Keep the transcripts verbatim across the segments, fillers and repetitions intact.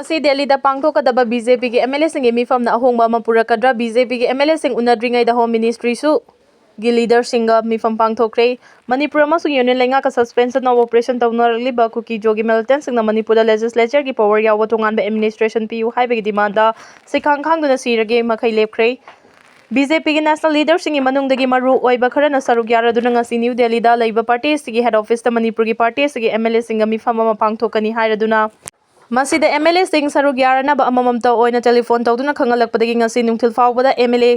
ꯉꯁꯤ ꯗꯦꯜꯂꯤꯗ ꯄꯥꯡꯊꯣꯛꯀꯗꯕ ꯕꯤ ꯖꯦ ꯄꯤꯒꯤ ꯑꯦꯝ ꯑꯦꯜ ꯑꯦꯁꯤꯡꯒꯤ ꯃꯤꯐꯝꯅ ꯑꯍꯣꯡꯕ ꯑꯃ ꯄꯨꯔꯛꯀꯗ꯭ꯔꯥ? ꯕꯤ ꯖꯦ ꯄꯤꯒꯤ ꯑꯦꯝ ꯑꯦꯜ ꯑꯦꯁꯤꯡ ꯎꯅꯗ꯭ꯔꯤꯉꯩꯗ ꯍꯣꯝ ꯃꯤꯅꯤꯁꯇ꯭ꯔꯤꯁꯨ ꯒꯤ ꯂꯤꯗꯔꯁꯤꯡꯒ ꯃꯤꯐꯝ ꯄꯥꯡꯊꯣꯛꯈ꯭ꯔꯦ꯫ ꯃꯅꯤꯄꯨꯔ ꯑꯃꯁꯨꯡ ꯌꯨꯅꯤꯌꯟ ꯂꯩꯉꯥꯛꯀ suspension of operation ꯇꯧꯅꯔꯛꯂꯤꯕ ꯀꯨꯀꯤ ꯖꯣꯒꯤ militantꯁꯤꯡꯅ ꯃꯅꯤꯄꯨꯔꯗ legislatureꯒꯤ power ꯌꯥꯎꯕ ꯇꯣꯉꯥꯟꯕ administration ꯄꯤꯌꯨ ꯍꯥꯏꯕꯒꯤ demandꯗ ꯁꯤꯈꯥꯡ ꯈꯥꯡꯗꯨꯅ ꯁꯤꯔꯒꯦ ꯃꯈꯩ ꯂꯦꯞꯈ꯭ꯔꯦ꯫ ꯕꯤ ꯖꯦ ꯄꯤꯒꯤ national leaderꯁꯤꯡꯒꯤ ꯃꯅꯨꯡꯗꯒꯤ ꯃꯔꯨ ꯑꯣꯏꯕ ꯈꯔꯅ ꯁꯔꯨꯛ ꯌꯥꯔꯗꯨꯅ ꯉꯁꯤ ꯅ꯭ꯌꯨ ꯗꯦꯜꯂꯤꯗ ꯂꯩꯕ partyꯁꯤꯒꯤ head officeꯇ ꯃꯅꯤꯄꯨꯔꯒꯤ partyꯁꯤꯒꯤ ꯑꯦꯝ ꯑꯦꯜ ꯑꯦꯁꯤꯡꯒ ꯃꯤꯐꯝ ꯑꯃ ꯄꯥꯡꯊꯣꯛꯀꯅꯤ ꯍꯥꯏꯔꯗꯨꯅ ꯃꯁꯤꯗ ꯑꯦꯝ ꯑꯦꯜ ꯑꯦꯁꯤꯡ ꯁꯔꯨꯛ ꯌꯥꯔꯅꯕ ꯑꯃꯃꯝꯇ ꯑꯣꯏꯅ ꯇꯦꯂꯤꯐꯣꯟ ꯇꯧꯗꯨꯅ ꯈꯪꯍꯜꯂꯛꯄꯗꯒꯤ ꯉꯁꯤ ꯅꯨꯡꯊꯤꯜ ꯐꯥꯎꯕꯗ ꯑꯦꯝ ꯑꯦꯜ ꯑꯦ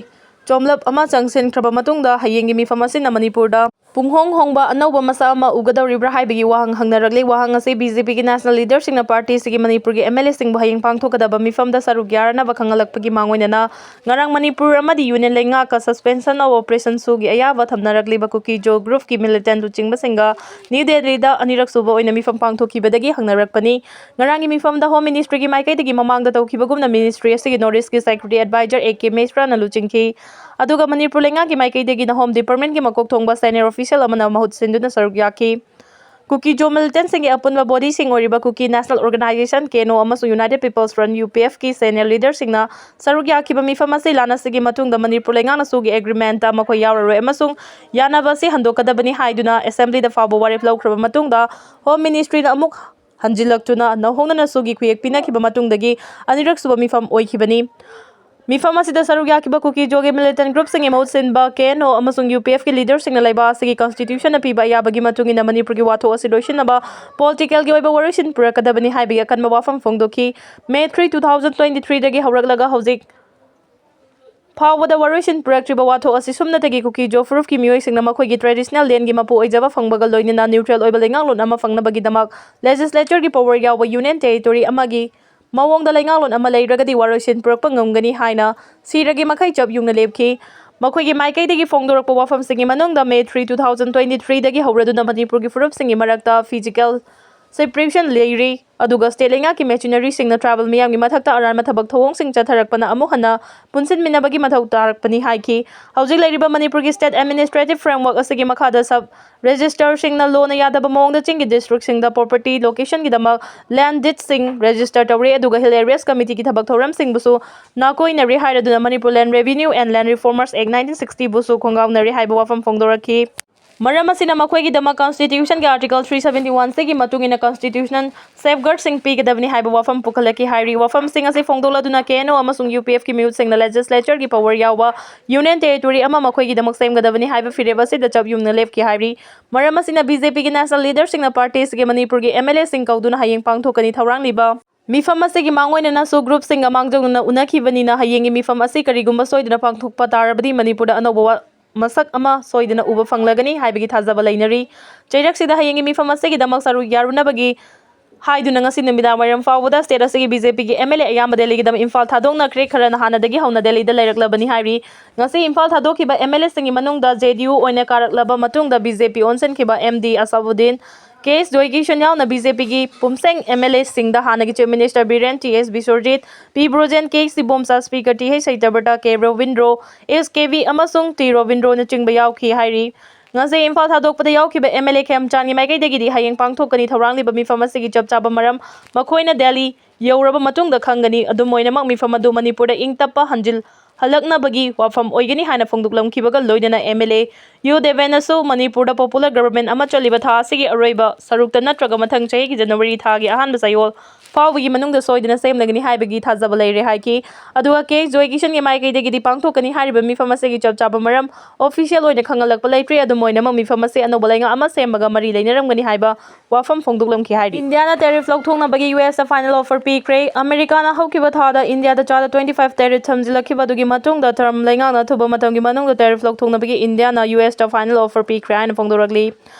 ꯆꯣꯝꯂꯞ ꯑꯃ ꯆꯪꯁꯤꯟꯈ꯭ꯔꯕ ꯃꯇꯨꯡꯗ ꯍꯌꯦꯡꯒꯤ ꯃꯤꯐꯝ ꯑꯁꯤꯅ ꯃꯅꯤꯄꯨꯔꯗ ꯄꯨꯡꯍꯣꯡ ꯍꯣꯡꯕ ꯑꯅꯧꯕ ꯃꯁꯛ ꯑꯃ ꯎꯒꯗꯧꯔꯤꯕ꯭ꯔꯥ ꯍꯥꯏꯕꯒꯤ ꯋꯥꯍꯪ ꯍꯪꯅꯔꯛꯂꯤ꯫ ꯋꯥꯍꯪ ꯑꯁꯤ ꯕꯤ ꯖꯦ ꯄꯤꯒꯤ national leaderꯁꯤꯡꯅ partyꯁꯤꯒꯤ ꯃꯅꯤꯄꯨꯔꯒꯤ ꯑꯦꯝ ꯑꯦꯜ ꯑꯦꯁꯤꯡꯕꯨ ꯍꯌꯦꯡ ꯄꯥꯡꯊꯣꯛꯀꯗꯕ ꯃꯤꯐꯝꯗ ꯁꯔꯨꯛ ꯌꯥꯔꯅꯕ ꯈꯪꯍꯜꯂꯛꯄꯒꯤ ꯃꯥꯡ ꯑꯣꯏꯅꯅ ꯉꯔꯥꯡ ꯃꯅꯤꯄꯨꯔ ꯑꯃꯗꯤ ꯌꯨꯅꯤꯌꯟ ꯂꯩꯉꯥꯛꯀ suspension of operation ꯁꯨꯒꯤ ꯑꯌꯥꯕ ꯊꯝꯅꯔꯛꯂꯤꯕ ꯀꯨꯀꯤ ꯖꯣ groupꯀꯤ militant ꯂꯨꯆꯤꯡꯕꯁꯤꯡꯒ ꯅ꯭ꯌꯨ ꯗꯦꯜꯂꯤꯗ ꯑꯅꯤꯔꯛ ꯁꯨꯕ ꯑꯣꯏꯅ ꯃꯤꯐꯝ ꯄꯥꯡꯊꯣꯛꯈꯤꯕꯗꯒꯤ ꯍꯪꯅꯔꯛꯄꯅꯤ꯫ ꯉꯔꯥꯡꯒꯤ ꯃꯤꯐꯝꯗ ꯍꯣꯝ ꯃꯤꯅꯤꯁꯇ꯭ꯔꯤꯒꯤ ꯃꯥꯏꯀꯩꯗꯒꯤ ꯃꯃꯥꯡꯗ ꯇꯧꯈꯤꯕꯒꯨꯝꯅ ꯃꯤꯅꯤꯁꯇ꯭ꯔꯤ ꯑꯁꯤꯒꯤ ꯅꯣꯔꯠ ꯏꯁꯀꯤ secretary advisor ꯑꯦ ꯀꯦ ꯃꯤꯁ꯭ꯔꯥꯅ ꯂꯨꯆꯤꯡꯈꯤ꯫ ꯑꯗꯨꯒ ꯃꯅꯤꯄꯨꯔ ꯂꯩꯉꯥꯛꯀꯤ ꯃꯥꯏꯀꯩꯗꯒꯤꯅ ꯍꯣꯝ ꯗꯤꯄꯥꯔꯠꯃꯦꯟꯒꯤ ꯃꯀꯣꯛ ꯊꯣꯡꯕ senior official ꯑꯃꯅ ꯃꯍꯨꯠ ꯁꯤꯟꯗꯨꯅ ꯁꯔꯨꯛ ꯌꯥꯈꯤ꯫ ꯀꯨꯀꯤ ꯖꯣ militantꯁꯤꯡꯒꯤ ꯑꯄꯨꯟꯕ bodyꯁꯤꯡ ꯑꯣꯏꯔꯤꯕ ꯀꯨꯀꯤ National Organisation, ꯀꯦ ꯑꯦꯟ ꯑꯣ, ꯑꯃꯁꯨꯡ United People's Front, ꯌꯨ ꯄꯤ ꯑꯦꯐꯀꯤ senior leaderꯁꯤꯡꯅ ꯁꯔꯨꯛ ꯌꯥꯈꯤꯕ ꯃꯤꯐꯝ ꯑꯁꯤ ꯂꯥꯟ ꯑꯁꯤꯒꯤ ꯃꯇꯨꯡꯗ ꯃꯅꯤꯄꯨꯔ ꯂꯩꯉꯥꯛꯅ ꯁꯨꯒꯤ agreementꯇ ꯃꯈꯣꯏ ꯌꯥꯎꯔꯔꯣꯏ ꯑꯃꯁꯨꯡ ꯌꯥꯅꯕ ꯑꯁꯤ ꯍꯟꯗꯣꯛꯀꯗꯕꯅꯤ ꯍꯥꯏꯗꯨꯅ assemblyꯗ ꯐꯥꯎꯕ ꯋꯥꯔꯦꯞ ꯂꯧꯈ꯭ꯔꯕ ꯃꯇꯨꯡꯗ ꯍꯣꯝ ꯃꯤꯅꯤꯁꯇ꯭ꯔꯤꯅ ꯑꯃꯨꯛ ꯍꯟꯖꯤꯜꯂꯛꯇꯨꯅ ꯅꯧꯍꯧꯅꯅ ꯁꯨꯒꯤ ꯈꯨꯌꯦꯛ ꯄꯤꯅꯈꯤꯕ ꯃꯇꯨꯡꯗꯒꯤ ꯑꯅꯤꯔꯛ ꯁꯨꯕ ꯃꯤꯐꯝ ꯑꯣꯏꯈꯤꯕꯅꯤ꯫ ꯃꯤꯐꯝ ꯑꯁꯤꯗ ꯁꯔꯨꯛ ꯌꯥꯈꯤꯕ ꯀꯨꯀꯤ ꯖꯣꯒꯤ militant groupꯁꯤꯡꯒꯤ ꯃꯍꯨꯠ ꯁꯤꯟꯕ ꯀꯦ ꯑꯦꯟ ꯑꯣ ꯑꯃꯁꯨꯡ ꯌꯨ ꯄꯤ ꯑꯦꯐꯀꯤ leaderꯁꯤꯡꯅ ꯂꯩꯕꯥꯛ ꯑꯁꯤꯒꯤ constitutionꯅ ꯄꯤꯕ ꯑꯌꯥꯕꯒꯤ ꯃꯇꯨꯡ ꯏꯟꯅ ꯃꯅꯤꯄꯨꯔꯒꯤ ꯋꯥꯊꯣꯛ ꯑꯁꯤ ꯂꯣꯏꯁꯤꯟꯅꯕ politicalꯒꯤ ꯑꯣꯏꯕ ꯋꯥꯔꯣꯏꯁꯤꯟ ꯄꯨꯔꯛꯀꯗꯕꯅꯤ ꯍꯥꯏꯕꯒꯤ ꯑꯀꯟꯕ ꯋꯥꯐꯝ ꯐꯣꯡꯗꯣꯛꯈꯤ꯫ May three, two thousand twenty threeꯗꯒꯤ ꯍꯧꯔꯛꯂꯒ ꯍꯧꯖꯤꯛ ꯐꯥꯎꯕꯗ ꯋꯥꯔꯣꯏꯁꯤꯟ ꯄꯨꯔꯛꯇ꯭ꯔꯤꯕ ꯋꯥꯊꯣꯛ ꯑꯁꯤ ꯁꯨꯞꯅꯇꯒꯤ ꯀꯨꯀꯤ ꯖꯣ ꯐꯨꯔꯨꯞꯀꯤ ꯃꯤꯑꯣꯏꯁꯤꯡꯅ ꯃꯈꯣꯏꯒꯤ traditional landꯒꯤ ꯃꯄꯨ ꯑꯣꯏꯖꯕ ꯐꯪꯕꯒ ꯂꯣꯏꯅꯅ neutral ꯑꯣꯏꯕ ꯂꯩꯉꯥꯛꯂꯣꯟ ꯑꯃ ꯐꯪꯅꯕꯒꯤꯗꯃꯛ legislatureꯒꯤ power ꯌꯥꯎꯕ union territory ꯑꯃꯒꯤ ꯃꯑꯣꯡꯗ ꯂꯩꯉꯥꯛꯂꯣꯟ ꯑꯃ ꯂꯩꯔꯒꯗꯤ ꯋꯥꯔꯣꯏꯁꯤꯟ ꯄꯨꯔꯛꯄ ꯉꯝꯒꯅꯤ ꯍꯥꯏꯅ ꯁꯤꯔꯒꯤ ꯃꯈꯩ ꯆꯞ ꯌꯨꯡꯅ ꯂꯦꯞꯈꯤ꯫ ꯃꯈꯣꯏꯒꯤ ꯃꯥꯏꯀꯩꯗꯒꯤ ꯐꯣꯡꯗꯣꯔꯛꯄ ꯋꯥꯐꯝꯁꯤꯡꯒꯤ ꯃꯅꯨꯡꯗ May three, two thousand twenty threeꯗꯒꯤ ꯍꯧꯔꯗꯨꯅ ꯃꯅꯤꯄꯨꯔꯒꯤ ꯐꯨꯔꯨꯞꯁꯤꯡꯒꯤ ꯃꯔꯛꯇ physical ꯁꯦꯄꯔꯦꯁꯟ ꯂꯩꯔꯤ, ꯑꯗꯨꯒ ꯁ꯭ꯇꯦꯠ ꯂꯩꯉꯥꯛꯀꯤ ꯃꯦꯆꯤꯅꯔꯤꯁꯤꯡꯅ ꯇ꯭ꯔꯥꯏꯕꯦꯜ ꯃꯤꯌꯥꯝꯒꯤ ꯃꯊꯛꯇ ꯑꯔꯥꯟꯕ ꯊꯕꯛ ꯊꯧꯑꯣꯡꯁꯤꯡ ꯆꯠꯊꯔꯛꯄꯅ ꯑꯃꯨꯛ ꯍꯟꯅ ꯄꯨꯟꯁꯤꯟꯃꯤꯟꯅꯕꯒꯤ ꯃꯊꯧ ꯇꯥꯔꯛꯄꯅꯤ ꯍꯥꯏꯈꯤ꯫ ꯍꯧꯖꯤꯛ ꯂꯩꯔꯤꯕ ꯃꯅꯤꯄꯨꯔꯒꯤ ꯁ꯭ꯇꯦꯠ ꯑꯦꯗꯃꯤꯅꯤꯁꯇ꯭ꯔꯦꯇꯤꯚ ꯐ꯭ꯔꯦꯝꯋꯥꯔꯛ ꯑꯁꯤꯒꯤ ꯃꯈꯥꯗ ꯁꯕ ꯔꯦꯖꯤꯁꯇꯔꯁꯤꯡꯅ ꯂꯣꯅ ꯌꯥꯗꯕ ꯃꯑꯣꯡꯗ ꯆꯤꯡꯒꯤ ꯗꯤꯁꯇ꯭ꯔꯤꯛꯁꯤꯡꯗ ꯄ꯭ꯔꯣꯄꯔꯇꯤ ꯂꯣꯀꯦꯁꯟꯒꯤꯗꯃꯛ ꯂꯦꯟ ꯗꯤꯗꯁꯤꯡ ꯔꯦꯖꯤꯁꯇꯔ ꯇꯧꯔꯦ, ꯑꯗꯨꯒ ꯍꯤꯜ ꯑꯦꯔꯤꯌꯥꯁ ꯀꯃꯤꯇꯤꯒꯤ ꯊꯕꯛ ꯊꯧꯔꯝꯁꯤꯡꯕꯨꯁꯨ ꯅꯥꯀꯣꯏꯅꯔꯦ ꯍꯥꯏꯔꯗꯨꯅ Manipur Land Revenue and Land Reformers Act nineteen sixty ꯕꯨꯁꯨ ꯈꯣꯡꯒꯥꯎꯅꯔꯦ ꯍꯥꯏꯕ ꯋꯥꯐꯝ ꯐꯣꯡꯗꯣꯔꯛꯈꯤ꯫ ꯃꯔꯝ ꯑꯁꯤꯅ ꯃꯈꯣꯏꯒꯤꯗꯃꯛ ꯀꯟꯁꯇꯤꯇ꯭ꯌꯨꯁꯟꯒꯤ article three seventy one C ꯒꯤ ꯃꯇꯨꯡ ꯏꯟꯅ ꯀꯟꯁꯇꯤꯇ꯭ꯌꯨꯁꯅꯦꯜ ꯁꯦꯐꯒꯥꯔꯗꯁꯤꯡ ꯄꯤꯒꯗꯕꯅꯤ ꯍꯥꯏꯕ ꯋꯥꯐꯝ ꯄꯨꯈꯠꯂꯛꯈꯤ ꯍꯥꯏꯔꯤ꯫ ꯋꯥꯐꯝꯁꯤꯡ ꯑꯁꯤ ꯐꯣꯡꯗꯣꯛꯂꯗꯨꯅ K N O ꯑꯃꯁꯨꯡ U P F ꯀꯤ ꯃꯤꯍꯨꯠꯁꯤꯡꯅ ꯂꯦꯖꯤꯁꯂꯦꯆꯔꯒꯤ ꯄꯋꯔ ꯌꯥꯎꯕ ꯌꯨꯅꯤꯌꯟ ꯇꯦꯔꯤꯇꯣꯔꯤ ꯑꯃ ꯃꯈꯣꯏꯒꯤꯗꯃꯛ ꯁꯦꯝꯒꯗꯕꯅꯤ ꯍꯥꯏꯕ ꯐꯤꯔꯦꯞ ꯑꯁꯤꯗ ꯆꯞ ꯌꯨꯡꯅ ꯂꯦꯞꯈꯤ ꯍꯥꯏꯔꯤ꯫ ꯃꯔꯝ ꯑꯁꯤꯅ B J P ꯒꯤ ꯅꯦꯁꯅꯦꯜ ꯂꯤꯗꯔꯁꯤꯡꯅ ꯄꯥꯔꯇꯤ ꯑꯁꯤꯒꯤ ꯃꯅꯤꯄꯨꯔꯒꯤ M L A ꯁꯤꯡ ꯀꯧꯗꯨꯅ ꯍꯌꯦꯡ ꯄꯥꯡꯊꯣꯛꯀꯅꯤ ꯊꯧꯔꯥꯡꯂꯤꯕ ꯃꯤꯐꯝ ꯑꯁꯤꯒꯤ ꯃꯥꯡꯑꯣꯏꯅꯅꯁꯨ ꯒ꯭ꯔꯨꯞꯁꯤꯡꯒ ꯃꯥꯡꯖꯧꯅꯅ ꯎꯅꯈꯤꯕꯅꯤꯅ ꯍꯌꯦꯡꯒꯤ ꯃꯤꯐꯝ ꯑꯁꯤ ꯀꯔꯤꯒꯨꯝꯕ ꯁꯣꯏꯗꯅ ꯄꯥꯡꯊꯣꯛꯄ ꯇꯥꯔꯕꯗꯤ ꯃꯅꯤꯄꯨꯔꯗ ꯑꯅꯧꯕ ꯋꯥ-, ꯃꯁꯛ ꯑꯃ ꯁꯣꯏꯗꯅ ꯎꯕ ꯐꯪꯂꯒꯅꯤ ꯍꯥꯏꯕꯒꯤ ꯊꯥꯖꯕ ꯂꯩꯅꯔꯤ꯫ ꯆꯩꯔꯛꯁꯤꯗ ꯍꯌꯦꯡꯒꯤ ꯃꯤꯐꯝ ꯑꯁꯤꯒꯤꯗꯃꯛ ꯁꯔꯨꯛ ꯌꯥꯔꯨꯅꯕꯒꯤ ꯍꯥꯏꯗꯨꯅ ꯉꯁꯤ ꯅꯨꯃꯤꯗꯥꯡ ꯋꯥꯏꯔꯝ ꯐꯥꯎꯕꯗ ꯁ꯭ꯇꯦꯠ ꯑꯁꯤꯒꯤ B J P ꯒꯤ M L A ꯑꯌꯥꯝꯕ ꯗꯦꯜꯂꯤꯒꯤꯗꯃꯛ ꯏꯝꯐꯥꯜ ꯊꯥꯗꯣꯛꯅꯈ꯭ꯔꯦ, ꯈꯔꯅ ꯍꯥꯟꯅꯗꯒꯤ ꯍꯧꯅ ꯗꯦꯜꯂꯤꯗ ꯂꯩꯔꯛꯂꯕꯅꯤ ꯍꯥꯏꯔꯤ꯫ ꯉꯁꯤ ꯏꯝꯐꯥꯜ ꯊꯥꯗꯣꯛꯈꯤꯕ M L A ꯁꯤꯡꯒꯤ ꯃꯅꯨꯡꯗ J D U ꯑꯣꯏꯅ ꯀꯥꯔꯛꯂꯕ ꯃꯇꯨꯡꯗ B J P ꯑꯣꯟꯁꯤꯟꯈꯤꯕ M D ꯑꯁꯥꯕꯨꯗꯤꯟ, K H ꯖꯣꯏꯀꯤꯁꯟ ꯌꯥꯎꯅ B J P ꯒꯤ ꯄꯨꯝꯁꯦꯡ M L A ꯁꯤꯡꯗ ꯍꯥꯟꯅꯒꯤ Chief Minister Biren, T S ꯕꯤꯁ꯭ꯋꯔꯖꯤꯠ, P Brojen, K H Ibomcha, Speaker T H ꯁꯩꯇꯕ꯭ꯔꯇ, K Robindro, S K V ꯑꯃꯁꯨꯡ T ꯔꯣꯕꯤꯟꯗ꯭ꯔꯣꯅꯆꯤꯡꯕ ꯌꯥꯎꯈꯤ ꯍꯥꯏꯔꯤ꯫ ꯉꯁꯤ ꯏꯝꯐꯥꯜ ꯊꯥꯗꯣꯛꯄꯗ ꯌꯥꯎꯈꯤꯕ M L A ꯈꯦꯝꯆꯥꯟꯒꯤ ꯃꯥꯏꯀꯩꯗꯒꯤꯗꯤ ꯍꯌꯦꯡ ꯄꯥꯡꯊꯣꯛꯀꯅꯤ ꯊꯧꯔꯥꯡꯂꯤꯕ ꯃꯤꯐꯝ ꯑꯁꯤꯒꯤ ꯆꯞ ꯆꯥꯕ ꯃꯔꯝ ꯃꯈꯣꯏꯅ ꯗꯦꯜꯂꯤ ꯌꯧꯔꯕ ꯃꯇꯨꯡꯗ ꯈꯪꯒꯅꯤ꯫ ꯑꯗꯨꯝ ꯑꯣꯏꯅꯃꯛ ꯃꯤꯐꯝ ꯑꯗꯨ ꯃꯅꯤꯄꯨꯔꯗ ꯏꯪ ꯇꯞꯄ ꯍꯟꯖꯤꯜ ꯍꯜꯂꯛꯅꯕꯒꯤ ꯋꯥꯐꯝ ꯑꯣꯏꯒꯅꯤ ꯍꯥꯏꯅ ꯐꯣꯡꯗꯣꯛꯂꯝꯈꯤꯕꯒ ꯂꯣꯏꯅꯅ M L A U ꯗꯦꯕꯦꯟꯅꯁꯨ ꯃꯅꯤꯄꯨꯔꯗ ꯄꯣꯄꯨꯂꯔ ꯒꯕꯔꯟꯃꯦꯟ ꯑꯃ ꯆꯠꯂꯤꯕ ꯊꯥ ꯑꯁꯤꯒꯤ ꯑꯔꯣꯏꯕ ꯁꯔꯨꯛꯇ ꯅꯠꯇ꯭ꯔꯒ ꯃꯊꯪ ꯆꯍꯤꯒꯤ ꯖꯅꯋꯥꯔꯤ ꯊꯥꯒꯤ ꯑꯍꯥꯟꯕ ꯆꯌꯣꯜ ꯐꯥꯎꯕꯒꯤ ꯃꯅꯨꯡꯗ ꯁꯣꯏꯗꯅ ꯁꯦꯝꯂꯒꯅꯤ ꯍꯥꯏꯕꯒꯤ ꯊꯥꯖꯕ ꯂꯩꯔꯦ ꯍꯥꯏꯈꯤ꯫ ꯑꯗꯨꯒ K H ꯖꯣꯏꯀꯤꯁꯟꯒꯤ ꯃꯥꯏꯀꯩꯗꯒꯤꯗꯤ ꯄꯥꯡꯊꯣꯛꯀꯅꯤ ꯍꯥꯏꯔꯤꯕ ꯃꯤꯐꯝ ꯑꯁꯤꯒꯤ ꯆꯞ ꯆꯥꯕ ꯃꯔꯝ ꯑꯣꯐꯤꯁꯤꯌꯦꯜ ꯑꯣꯏꯅ ꯈꯪꯍꯜꯂꯛꯄ ꯂꯩꯇ꯭ꯔꯤ꯫ ꯑꯗꯨꯝ ꯑꯣꯏꯅꯃꯛ ꯃꯤꯐꯝ ꯑꯁꯤ ꯑꯅꯧꯕ ꯂꯩꯉꯥꯛ ꯑꯃ ꯁꯦꯝꯕꯒ ꯃꯔꯤ ꯂꯩꯅꯔꯝꯒꯅꯤ ꯍꯥꯏꯕ ꯋꯥꯐꯝ ꯐꯣꯡꯗꯣꯛꯂꯝꯈꯤ ꯍꯥꯏꯔꯤ꯫ ꯏꯟꯗꯤꯌꯥꯅ ꯇꯦꯔꯤꯐ ꯂꯧꯊꯣꯛꯅꯕꯒꯤ U S ꯇ ꯐꯥꯏꯅꯦꯜ ꯑꯣꯐꯔ ꯄꯤꯈ꯭ꯔꯦ꯫ ꯑꯃꯦꯔꯤꯀꯥꯅ ꯍꯧꯈꯤꯕ ꯊꯥꯗ ꯏꯟꯗꯤꯌꯥꯗ ꯆꯥꯗ twenty five ꯇꯦꯔꯤꯐ ꯊꯝꯖꯤꯜꯂꯛꯈꯤꯕ ꯑꯗꯨꯒꯤ ꯃꯇꯨꯡꯗ ꯇ꯭ꯔꯝꯞ ꯂꯩꯉꯥꯛꯅ ꯑꯊꯨꯕ ꯃꯇꯝꯒꯤ ꯃꯅꯨꯡꯗ ꯇꯦꯔꯤꯐ ꯂꯧꯊꯣꯛꯅꯕꯒꯤ ꯏꯟꯗꯤꯌꯥꯅ U S ꯇ ꯐꯥꯏꯅꯦꯜ ꯑꯣꯐꯔ ꯄꯤꯈ꯭ꯔꯦ ꯍꯥꯏꯅ ꯐꯣꯡꯗꯣꯔꯛꯂꯤ꯫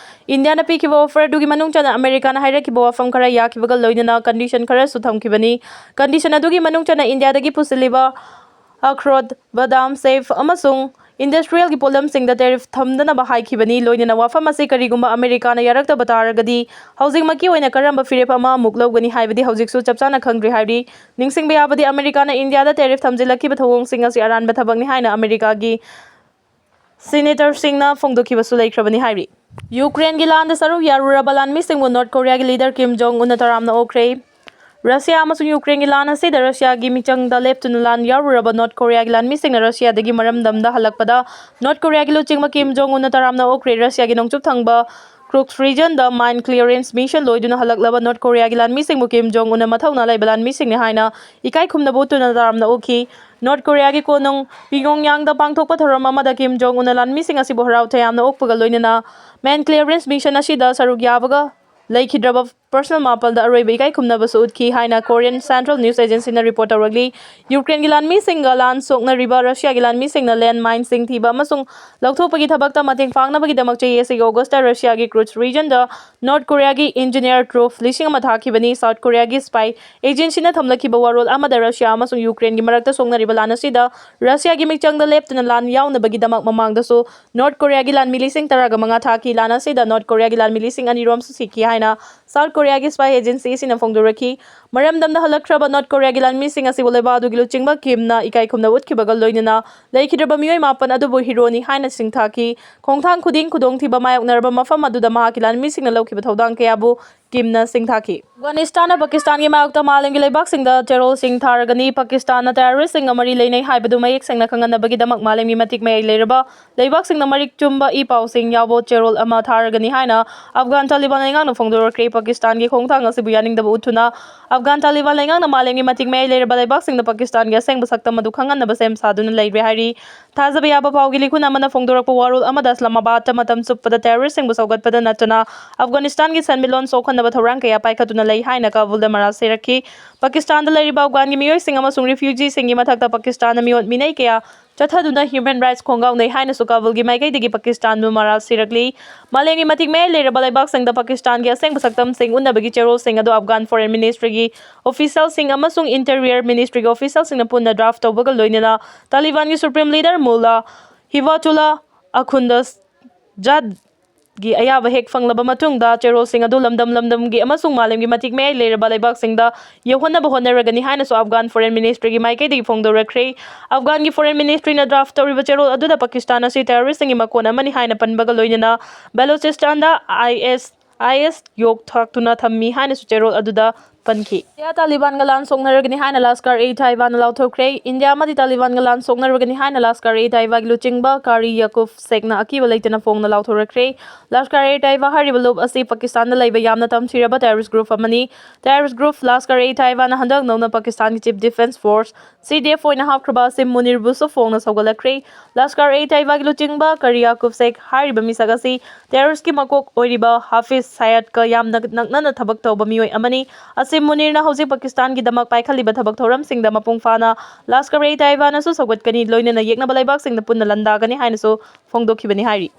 ꯏꯟꯗꯤꯌꯥꯅ ꯄꯤꯈꯤꯕ ꯑꯣꯐꯔ ꯑꯗꯨꯒꯤ ꯃꯅꯨꯡ ꯆꯟꯅ ꯑꯃꯦꯔꯤꯀꯥꯅ ꯍꯥꯏꯔꯛꯈꯤꯕ ꯋꯥꯐꯝ ꯈꯔ ꯌꯥꯈꯤꯕꯒ ꯂꯣꯏꯅꯅ ꯀꯟꯗꯤꯁꯟ ꯈꯔꯁꯨ ꯊꯝꯈꯤꯕꯅꯤ꯫ ꯀꯟꯗꯤꯁꯟ ꯑꯗꯨꯒꯤ ꯃꯅꯨꯡ ꯆꯟꯅ ꯏꯟꯗꯤꯌꯥꯗꯒꯤ ꯄꯨꯁꯤꯜꯂꯤꯕ ꯑꯈ꯭ꯔꯣꯠ, ꯕꯗꯥꯝ, ꯁꯦꯐ ꯑꯃꯁꯨꯡ industrialꯒꯤ ꯄꯣꯠꯂꯝꯁꯤꯡꯗ tariff ꯊꯝꯗꯅꯕ ꯍꯥꯏꯈꯤꯕꯅꯤ꯫ ꯂꯣꯏꯅꯅ ꯋꯥꯐꯝ ꯑꯁꯤ ꯀꯔꯤꯒꯨꯝꯕ ꯑꯃꯦꯔꯤꯀꯥꯅ ꯌꯥꯔꯛꯇꯕ ꯇꯥꯔꯒꯗꯤ ꯍꯧꯖꯤꯛꯃꯛꯀꯤ ꯑꯣꯏꯅ ꯀꯔꯝꯕ ꯐꯤꯔꯦꯞ ꯑꯃ ꯑꯃꯨꯛ ꯂꯧꯒꯅꯤ ꯍꯥꯏꯕꯗꯤ ꯍꯧꯖꯤꯛꯁꯨ ꯆꯞ ꯆꯥꯅ ꯈꯪꯗ꯭ꯔꯤ ꯍꯥꯏꯔꯤ꯫ ꯅꯤꯡꯁꯤꯡꯕ ꯌꯥꯕꯗꯤ ꯑꯃꯦꯔꯤꯀꯥꯅ ꯏꯟꯗꯤꯌꯥꯗ tariff ꯊꯝꯖꯤꯜꯂꯛꯈꯤꯕ ꯊꯧꯑꯣꯡꯁꯤꯡ ꯑꯁꯤ ꯑꯔꯥꯟꯕ ꯊꯕꯛꯅꯤ ꯍꯥꯏꯅ ꯑꯃꯦꯔꯤꯀꯥꯒꯤ senatorꯁꯤꯡꯅ ꯐꯣꯡꯗꯣꯛꯈꯤꯕꯁꯨ ꯂꯩꯈ꯭ꯔꯕꯅꯤ ꯍꯥꯏꯔꯤ꯫ ꯌꯨꯀ꯭ꯔꯦꯟꯒꯤ ꯂꯥꯟꯗ ꯁꯔꯨꯛ ꯌꯥꯔꯨꯔꯕ ꯂꯥꯟꯃꯤꯁꯤꯡꯕꯨ ꯅꯣꯔꯠ ꯀꯣꯔꯤꯌꯥꯒꯤ leader ꯀꯤꯝ ꯖꯣꯡ ꯎꯟꯅ ꯇꯔꯥꯝꯅ ꯑꯣꯛꯈ꯭ꯔꯦ꯫ ꯔꯁꯤꯌꯥ ꯑꯃꯁꯨꯡ ꯌꯨꯀ꯭ꯔꯦꯟꯒꯤ ꯂꯥꯟ ꯑꯁꯤꯗ ꯔꯁꯤꯌꯥꯒꯤ ꯃꯤꯆꯪꯗ ꯂꯦꯞꯇꯨꯅ ꯂꯥꯟ ꯌꯥꯎꯔꯨꯔꯕ ꯅꯣꯔꯠ ꯀꯣꯔꯤꯌꯥꯒꯤ ꯂꯥꯟꯃꯤꯁꯤꯡꯅ ꯔꯁꯤꯌꯥꯗꯒꯤ ꯃꯔꯝꯗꯝꯗ ꯍꯜꯂꯛꯄꯗ ꯅꯣꯔꯠ ꯀꯣꯔꯤꯌꯥꯒꯤ ꯂꯨꯆꯤꯡꯕ ꯀꯤꯝ ꯖꯣꯡ ꯎꯟꯅ ꯇꯔꯥꯝꯅ ꯑꯣꯛꯈ꯭ꯔꯦ꯫ ꯔꯁꯤꯌꯥꯒꯤ ꯅꯣꯡꯆꯨꯞ ꯊꯪꯕ Kursk regionꯗ mine clearance mission ꯂꯣꯏꯗꯨꯅ ꯍꯜꯂꯛꯂꯕ ꯅꯣꯔꯠ ꯀꯣꯔꯤꯌꯥꯒꯤ ꯂꯥꯟꯃꯤꯁꯤꯡꯕꯨ ꯀꯤꯝ ꯖꯣꯡ ꯎꯟꯅ ꯃꯊꯧꯅꯥ ꯂꯩꯕ ꯂꯥꯟꯃꯤꯁꯤꯡꯅꯤ ꯍꯥꯏꯅ ꯏꯀꯥꯏ ꯈꯨꯝꯅꯕ ꯎꯠꯇꯨꯅ ꯇꯔꯥꯝꯅ ꯑꯣꯛꯈꯤ꯫ ꯅꯣꯔꯠ ꯀꯣꯔꯤꯌꯥꯒꯤ ꯀꯣꯅꯨꯡ ꯄꯤꯌꯣꯡꯌꯥꯡꯗ ꯄꯥꯡꯊꯣꯛꯄ ꯊꯧꯔꯝ ꯑꯃꯗ ꯀꯤꯝ ꯖꯣꯡ ꯎꯟꯅ ꯂꯥꯟꯃꯤꯁꯤꯡ ꯑꯁꯤꯕꯨ ꯍꯔꯥꯎ ꯇꯌꯥꯝꯅ ꯑꯣꯛꯄꯒ ꯂꯣꯏꯅꯅ mine clearance mission ꯑꯁꯤꯗ ꯁꯔꯨꯛ ꯌꯥꯕꯒ ꯂꯩꯈꯤꯗ꯭ꯔꯕ personal ꯃꯥꯄꯜꯗ ꯑꯔꯣꯏꯕ ꯏꯀꯥꯏ ꯈꯨꯝꯅꯕꯁꯨ ꯎꯠꯈꯤ ꯍꯥꯏꯅ Korean Central News Agencyꯅ report ꯇꯧꯔꯛꯂꯤ꯫ ꯌꯨꯀ꯭ꯔꯦꯟꯒꯤ ꯂꯥꯟꯃꯤꯁꯤꯡꯒ ꯂꯥꯟ ꯁꯣꯛꯅꯔꯤꯕ ꯔꯁꯤꯌꯥꯒꯤ ꯂꯥꯟꯃꯤꯁꯤꯡꯅ land mineꯁꯤꯡ ꯊꯤꯕ ꯑꯃꯁꯨꯡ ꯂꯧꯊꯣꯛꯄꯒꯤ ꯊꯕꯛꯇ ꯃꯇꯦꯡ ꯄꯥꯡꯅꯕꯒꯤꯗꯃꯛ ꯆꯍꯤ ꯑꯁꯤꯒꯤ Augustꯇ ꯔꯁꯤꯌꯥꯒꯤ Kursk regionꯗ ꯅꯣꯔꯠ ꯀꯣꯔꯤꯌꯥꯒꯤ engineer ꯇ꯭ꯔꯣꯐ ꯂꯤꯁꯤꯡ ꯑꯃ ꯊꯥꯈꯤꯕꯅꯤ꯫ ꯁꯥꯎꯠ ꯀꯣꯔꯤꯌꯥꯒꯤ spy agencyꯅ ꯊꯝꯂꯛꯈꯤꯕ ꯋꯥꯔꯣꯜ ꯑꯃꯗ ꯔꯁꯤꯌꯥ ꯑꯃꯁꯨꯡ ꯌꯨꯀ꯭ꯔꯦꯟꯒꯤ ꯃꯔꯛꯇ ꯁꯣꯛꯅꯔꯤꯕ ꯂꯥꯟ ꯑꯁꯤꯗ ꯔꯁꯤꯌꯥꯒꯤ ꯃꯤꯆꯪꯗ ꯂꯦꯞꯇꯨꯅ ꯂꯥꯟ ꯌꯥꯎꯅꯕꯒꯤꯗꯃꯛ ꯃꯃꯥꯡꯗꯁꯨ ꯅꯣꯔꯠ ꯀꯣꯔꯤꯌꯥꯒꯤ ꯂꯥꯟꯃꯤ ꯂꯤꯁꯤꯡ ꯇꯔꯥꯒ ꯃꯉꯥ ꯊꯥꯈꯤ꯫ ꯂꯥꯟ ꯑꯁꯤꯗ ꯅꯣꯔꯠ ꯀꯣꯔꯤꯌꯥꯒꯤ ꯂꯥꯟꯃꯤ ꯂꯤꯁꯤꯡ ꯑꯅꯤ ꯔꯣꯝꯁꯨ ꯁꯤꯈꯤ ꯍꯥꯏꯅ ꯁꯥꯎꯠ ꯀꯣꯔꯤꯌꯥꯒꯤ spy agency ꯑꯁꯤꯅ ꯐꯣꯡꯗꯣꯔꯛꯈꯤ꯫ ꯃꯔꯝꯗꯝꯗ ꯍꯜꯂꯛꯈ꯭ꯔꯕ ꯅꯣꯔꯠ ꯀꯣꯔꯤꯌꯥꯒꯤ ꯂꯥꯟꯃꯤꯁꯤꯡ ꯑꯁꯤꯕꯨ ꯂꯩꯕꯥꯛ ꯑꯗꯨꯒꯤ ꯂꯨꯆꯤꯡꯕ ꯀꯤꯝꯅ ꯏꯀꯥꯏ ꯈꯨꯝꯅꯕ ꯎꯠꯈꯤꯕꯒ ꯂꯣꯏꯅꯅ ꯂꯩꯈꯤꯗ꯭ꯔꯕ ꯃꯤꯑꯣꯏ ꯃꯥꯄꯟ ꯑꯗꯨꯕꯨ ꯍꯤꯔꯣꯅꯤ ꯍꯥꯏꯅ ꯁꯤꯡꯊꯥꯈꯤ꯫ ꯈꯣꯡꯊꯥꯡ ꯈꯨꯗꯤꯡ ꯈꯨꯗꯣꯡꯊꯤꯕ ꯃꯥꯌꯣꯛꯅꯔꯕ ꯃꯐꯝ ꯑꯗꯨꯗ ꯃꯍꯥꯛꯀꯤ ꯂꯥꯟꯃꯤꯁꯤꯡꯅ ꯂꯧꯈꯤꯕ ꯊꯧꯗꯥꯡ ꯀꯌꯥꯕꯨ ꯀꯤꯝꯅ ꯁꯤꯡꯊꯥꯈꯤ꯫ ꯑꯐꯒꯥꯅꯤꯁꯇꯥꯟꯅ ꯄꯥꯀꯤꯁꯇꯥꯟꯒꯤ ꯃꯥꯌꯣꯛꯇ ꯃꯥꯂꯦꯝꯒꯤ ꯂꯩꯕꯥꯛꯁꯤꯡꯗ ꯆꯦꯔꯣꯜꯁꯤꯡ ꯊꯥꯔꯒꯅꯤ꯫ ꯄꯥꯀꯤꯁꯇꯥꯟꯅ terroristꯁꯤꯡꯒ ꯃꯔꯤ ꯂꯩꯅꯩ ꯍꯥꯏꯕꯗꯨ ꯃꯌꯦꯛ ꯁꯦꯡꯅ ꯈꯪꯍꯟꯅꯕꯒꯤꯗꯃꯛ ꯃꯥꯂꯦꯝꯒꯤ ꯃꯇꯤꯛ ꯃꯌꯥꯏ ꯂꯩꯔꯕ ꯂꯩꯕꯥꯛꯁꯤꯡꯅ ꯃꯔꯤꯛ ꯆꯨꯝꯕ ꯏ ꯄꯥꯎꯁꯤꯡ ꯌꯥꯎꯕ ꯆꯦꯔꯣꯜ ꯑꯃ ꯊꯥꯔꯒꯅꯤ ꯍꯥꯏꯅ ꯑꯐꯒꯥꯟ ꯇꯥꯂꯤꯕꯥꯟ ꯂꯩꯉꯥꯛꯅ ꯐꯣꯡꯗꯣꯔꯛꯈ꯭ꯔꯦ꯫ ꯄꯥꯀꯤꯁꯇꯥꯟꯒꯤ ꯈꯣꯡꯊꯥꯡ ꯑꯁꯤꯕꯨ ꯌꯥꯅꯤꯡꯗꯕ ꯎꯠꯇꯨꯅ ꯑꯐꯒꯥꯟ ꯇꯥꯂꯤꯕꯥꯟ ꯂꯩꯉꯥꯛꯅ ꯃꯥꯂꯦꯝꯒꯤ ꯃꯇꯤꯛ ꯃꯌꯥꯏ ꯂꯩꯔꯕ ꯂꯩꯕꯥꯛꯁꯤꯡꯗ ꯄꯥꯀꯤꯁꯇꯥꯟꯒꯤ ꯑꯁꯦꯡꯕ ꯁꯛꯇꯝ ꯑꯗꯨ ꯈꯪꯍꯟꯅꯕ ꯁꯦꯝ ꯁꯥꯗꯨꯅ ꯂꯩꯔꯦ ꯍꯥꯏꯔꯤ꯫ ꯊꯥꯖꯕ ꯌꯥꯕ ꯄꯥꯎꯒꯤ ꯂꯤꯈꯨꯟ ꯑꯃꯅ ꯐꯣꯡꯗꯣꯔꯛꯄ ꯋꯥꯔꯣꯜ ꯑꯃꯗ ꯏꯁꯂꯥꯃꯥꯕꯥꯗꯇ ꯃꯇꯝ ꯆꯨꯞꯄꯗ terroristꯁꯤꯡꯕꯨ ꯁꯧꯒꯠꯄꯗ ꯅꯠꯇꯅ ꯑꯐꯒꯥꯅꯤꯁꯇꯥꯟꯒꯤ ꯁꯦꯟꯃꯤꯠꯂꯣꯟ ꯁꯣꯛꯍꯟꯅꯕ ꯊꯧꯔꯥꯡ ꯀꯌꯥ ꯄꯥꯏꯈꯠꯇꯨꯅ ꯂꯩ ꯍꯥꯏꯅ ꯀꯥꯕꯨꯜꯗ ꯃꯔꯥꯜ ꯁꯤꯔꯛꯈꯤ꯫ ꯄꯥꯀꯤꯁꯇꯥꯟꯗ ꯂꯩꯔꯤꯕ ꯑꯐꯒꯥꯟꯒꯤ ꯃꯤꯑꯣꯏꯁꯤꯡ ꯑꯃꯁꯨꯡ refugeeꯁꯤꯡꯒꯤ ꯃꯊꯛꯇ ꯄꯥꯀꯤꯁꯇꯥꯟꯅ ꯃꯤꯑꯣꯠ ꯃꯤꯅꯩ ꯀꯌꯥ ꯆꯠꯊꯗꯨꯅ human rights ꯈꯣꯡꯒꯥꯎꯅꯩ ꯍꯥꯏꯅꯁꯨ ꯀꯥꯕꯨꯜꯒꯤ ꯃꯥꯏꯀꯩꯗꯒꯤ ꯄꯥꯀꯤꯁꯇꯥꯟꯕꯨ ꯃꯔꯥꯜ ꯁꯤꯔꯛꯂꯤ꯫ ꯃꯥꯂꯦꯝꯒꯤ ꯃꯇꯤꯛ ꯃꯌꯥꯏ ꯂꯩꯔꯕ ꯂꯩꯕꯥꯛꯁꯤꯡꯗ ꯄꯥꯀꯤꯁꯇꯥꯟꯒꯤ ꯑꯁꯦꯡꯕ ꯁꯛꯇꯝꯁꯤꯡ ꯎꯠꯅꯕꯒꯤ ꯆꯦꯔꯣꯜꯁꯤꯡ ꯑꯗꯨ ꯑꯐꯒꯥꯟ foreign ministryꯒꯤ officialꯁꯤꯡ ꯑꯃꯁꯨꯡ interior ministryꯒꯤ officialꯁꯤꯡꯅ ꯄꯨꯟꯅ draft ꯇꯧꯕꯒ ꯂꯣꯏꯅꯅ ꯇꯥꯂꯤꯕꯥꯟꯒꯤ supreme leader mullah ꯍꯤꯕꯥꯆꯨꯂꯥ ꯑꯈꯨꯟꯗ ꯖꯥꯠꯒꯤ ꯑꯌꯥꯕ ꯍꯦꯛ ꯐꯪꯂꯕ ꯃꯇꯨꯡꯗ ꯆꯦꯔꯣꯜꯁꯤꯡ ꯑꯗꯨ ꯂꯝꯗꯝ ꯂꯝꯗꯝꯒꯤ ꯑꯃꯁꯨꯡ ꯃꯥꯂꯦꯝꯒꯤ ꯃꯇꯤꯛ ꯃꯌꯥꯏ ꯂꯩꯔꯕ ꯂꯩꯕꯥꯛꯁꯤꯡꯗ ꯌꯧꯍꯟꯅꯕ ꯍꯣꯠꯅꯔꯒꯅꯤ ꯍꯥꯏꯅꯁꯨ ꯑꯐꯒꯥꯟ ꯐꯣꯔꯦꯟ ꯃꯤꯅꯤꯁꯇ꯭ꯔꯤꯒꯤ ꯃꯥꯏꯀꯩꯗꯒꯤ ꯐꯣꯡꯗꯣꯔꯛꯈ꯭ꯔꯦ꯫ ꯑꯐꯒꯥꯟꯒꯤ ꯐꯣꯔꯦꯟ ꯃꯤꯅꯤꯁꯇ꯭ꯔꯤꯅ ꯗ꯭ꯔꯥꯐ ꯇꯧꯔꯤꯕ ꯆꯦꯔꯣꯜ ꯑꯗꯨꯗ ꯄꯥꯀꯤꯁꯇꯥꯟ ꯑꯁꯤ ꯇꯦꯔꯣꯔꯤꯁꯁꯤꯡꯒꯤ ꯃꯀꯣꯟ ꯑꯃꯅꯤ ꯍꯥꯏꯅ ꯄꯟꯕꯒ ꯂꯣꯏꯅꯅ ꯕꯦꯂꯨꯆꯤꯁꯇꯥꯟꯗ ꯑꯥꯏ ꯑꯦꯁ ꯑꯥꯏ ꯑꯦꯁ ꯌꯣꯛ ꯊꯥꯛꯇꯨꯅ ꯊꯝꯃꯤ ꯍꯥꯏꯅꯁꯨ ꯆꯦꯔꯣꯜ ꯑꯗꯨꯗ ꯄꯟꯈꯤ꯫ ꯏꯟꯗꯤꯌꯥ ꯇꯥꯂꯤꯕꯥꯟꯒ ꯂꯥꯟ ꯁꯣꯛꯅꯔꯒꯅꯤ ꯍꯥꯏꯅ ꯂꯁꯀꯔ-ꯏ-ꯇꯥꯏꯕꯥꯅ ꯂꯥꯎꯊꯣꯛꯈ꯭ꯔꯦ꯫ ꯏꯟꯗꯤꯌꯥ ꯑꯃꯗꯤ ꯇꯥꯂꯤꯕꯥꯟꯒ ꯂꯥꯟ ꯁꯣꯛꯅꯔꯒꯅꯤ ꯍꯥꯏꯅ ꯂꯁꯀꯔ-ꯏ-ꯇꯥꯏꯕꯥꯒꯤ ꯂꯨꯆꯤꯡꯕ ꯀꯥꯔꯤ ꯌꯥꯀꯨꯕ ꯁꯦꯈꯅ ꯑꯀꯤꯕ ꯂꯩꯇꯅ ꯐꯣꯡꯅ ꯂꯥꯎꯊꯣꯔꯛꯈ꯭ꯔꯦ꯫ ꯂꯁꯀꯔ-ꯏ-ꯇꯥꯏꯕꯥ ꯍꯥꯏꯔꯤꯕ ꯂꯨꯞ ꯑꯁꯤ ꯄꯥꯀꯤꯁꯇꯥꯟꯗ ꯂꯩꯕ ꯌꯥꯝꯅ ꯇꯝꯊꯤꯔꯕ ꯇꯦꯔꯣꯔꯤꯁ ꯒ꯭ꯔꯨꯞ ꯑꯃꯅꯤ꯫ ꯇꯦꯔꯣꯔꯤꯁ ꯒ꯭ꯔꯨꯞ ꯂꯁꯀꯔ-ꯏ-ꯇꯥꯏꯕꯥꯅ ꯍꯟꯗꯛ ꯅꯧꯅ ꯄꯥꯀꯤꯁꯇꯥꯟꯒꯤ ꯆꯤꯐ ꯗꯤꯐꯦꯟꯁ ꯐꯣꯔꯁ, ꯁꯤ ꯗꯤ ꯑꯦꯐ, ꯑꯣꯏꯅ ꯍꯥꯞꯈ꯭ꯔꯕ ꯑꯁꯤꯝ ꯃꯨꯅꯤꯔꯕꯨꯁꯨ ꯐꯣꯡꯅ ꯁꯧꯒꯠꯂꯛꯈ꯭ꯔꯦ꯫ ꯂꯁꯀꯔ-ꯏ-ꯇꯥꯏꯕꯥꯒꯤ ꯂꯨꯆꯤꯡꯕ ꯀꯥꯔꯤ ꯌꯥꯀꯨꯕ ꯁꯦꯈ ꯍꯥꯏꯔꯤꯕ ꯃꯤꯁꯛ ꯑꯁꯤ ꯇꯦꯔꯣꯔꯤꯁꯀꯤ ꯃꯀꯣꯛ ꯑꯣꯏꯔꯤꯕ ꯍꯥꯐꯤꯖ ꯁꯌꯥꯗꯀ ꯌꯥꯝꯅ ꯅꯛꯅꯅ ꯊꯕꯛ ꯇꯧꯕ ꯃꯤꯑꯣꯏ ꯑꯃꯅꯤ꯫ ꯑꯁꯤꯝ ꯃꯨꯅꯤꯔꯅ ꯍꯧꯖꯤꯛ ꯄꯥꯀꯤꯁꯇꯥꯟꯒꯤꯗꯃꯛ ꯄꯥꯏꯈꯠꯂꯤꯕ ꯊꯕꯛ ꯊꯧꯔꯝꯁꯤꯡꯗ ꯃꯄꯨꯡ ꯐꯥꯅ ꯂꯁꯀꯔ-ꯏ-ꯇꯥꯏꯕꯥꯅꯁꯨ ꯁꯧꯒꯠꯀꯅꯤ, ꯂꯣꯏꯅꯅ ꯌꯦꯛꯅꯕ ꯂꯩꯕꯥꯛꯁꯤꯡꯗ ꯄꯨꯟꯅ ꯂꯥꯟꯗꯥꯒꯅꯤ ꯍꯥꯏꯅꯁꯨ ꯐꯣꯡꯗꯣꯛꯈꯤꯕꯅꯤ ꯍꯥꯏꯔꯤ꯫